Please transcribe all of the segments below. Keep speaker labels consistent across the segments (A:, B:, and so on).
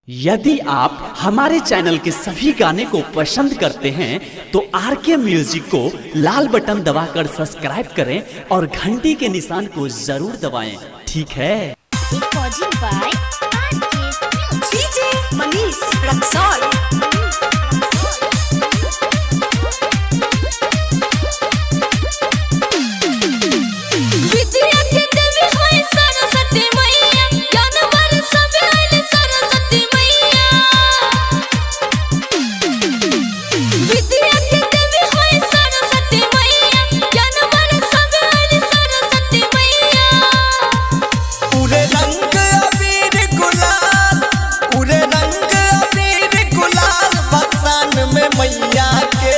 A: यदि आप हमारे चैनल के सभी गाने को पसंद करते हैं तो आर के म्यूजिक को लाल बटन दबाकर सब्सक्राइब करें और घंटी के निशान को जरूर दबाएं। ठीक है।
B: Recording by RK Music.
C: DJ Manish Raxaul.
B: विद्या के देवी होई सरस्वती मैया, ज्ञानवर सब आइल सरस्वती मैया। विद्या के देवी होई सरस्वती मैया, ज्ञानवर सब आइल सरस्वती मैया।
D: पूरे रंग अबीर गुलाल, पूरे रंग अबीर गुलाल बसान में मैया के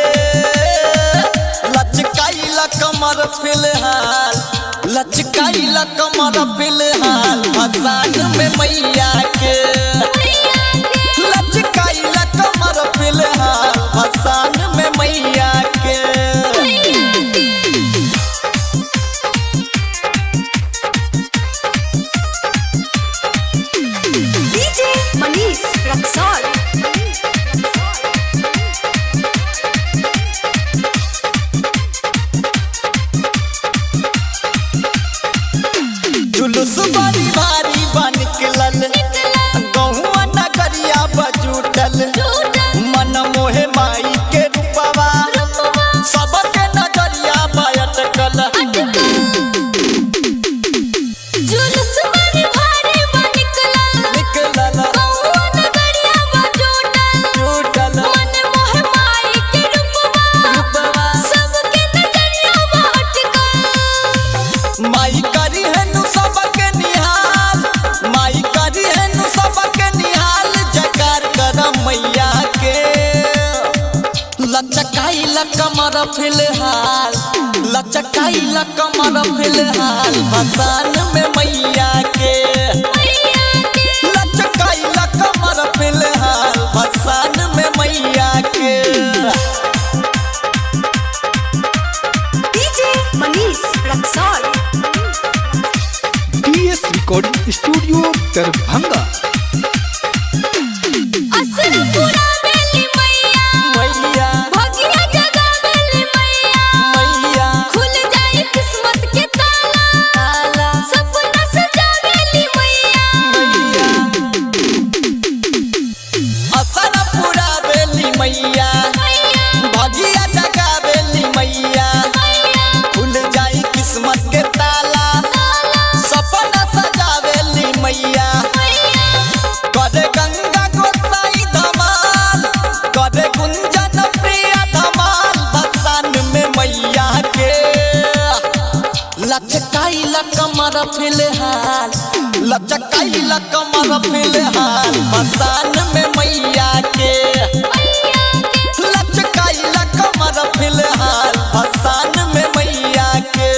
D: लचकाइला कमर फिलहाल, लचकाइला कमर फिलहाल बसान में मैया के लचकाइला कमर फिलहाल बसान में मैया के।
C: डीजे मनीष रक्सौल।
D: जुलूस बड़ी भारी बा निकलल, गहुआ नगरिया बजूटल, मन मोहे माई के रूपवा सबके नजरिया बटकल।
B: जुलूस बड़ी भारी बा निकलल,
D: निकलल
B: कौआ नगरिया बा जुटल,
D: जुटल
B: मन मोह माई के रूपवा
D: रूपवा
B: सबके नजरिया बा अटकल।
D: माई करी है नु सबके निहाल, माई करी है नु सबके निहाल, जकार कर मैया के लचकाइला कमर फिलहाल, लचकाइला कमर फिलहाल भसान में मैया के लचकाइला कमर फिलहाल भसान में मैया के।
C: DJ Manish Raxaul.
E: DS recording studio Darbhanga.
B: असर पूरा बेली मैया,
D: मैया
B: भगिया जगा बेली मैया,
D: मैया
B: खुल जाए किस्मत के ताला, सपना सजा बेली मैया।
D: असर पूरा बेली मैया, भगिया जगा बेली मैया, खुल जाई किस्मत के ताला, सपना सजावेली मैया। करे गंगा गोसाई धमाल, करे गुंजन प्रिया धमाल भसान में मैया के लचकाइला कमर फिलहाल, लचकाइला कमर फिलहाल भसान में मैया के लचकाइला कमर फिलहाल भसान में मैया के।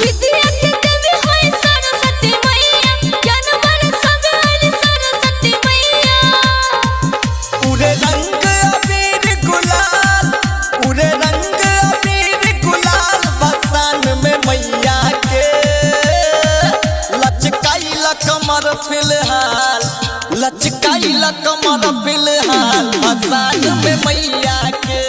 B: विद्या के देवी होई सरस्वती मैया, ज्ञानवर सब आइल सरस्वती मैया।
D: पूरे रंग अबीर गुलाल, पूरे रंग अबीर गुलाल भसान में मैया के लचकाइला कमर फिलहाल, लचकाइला कमर फिलहाल भसान में मैया के।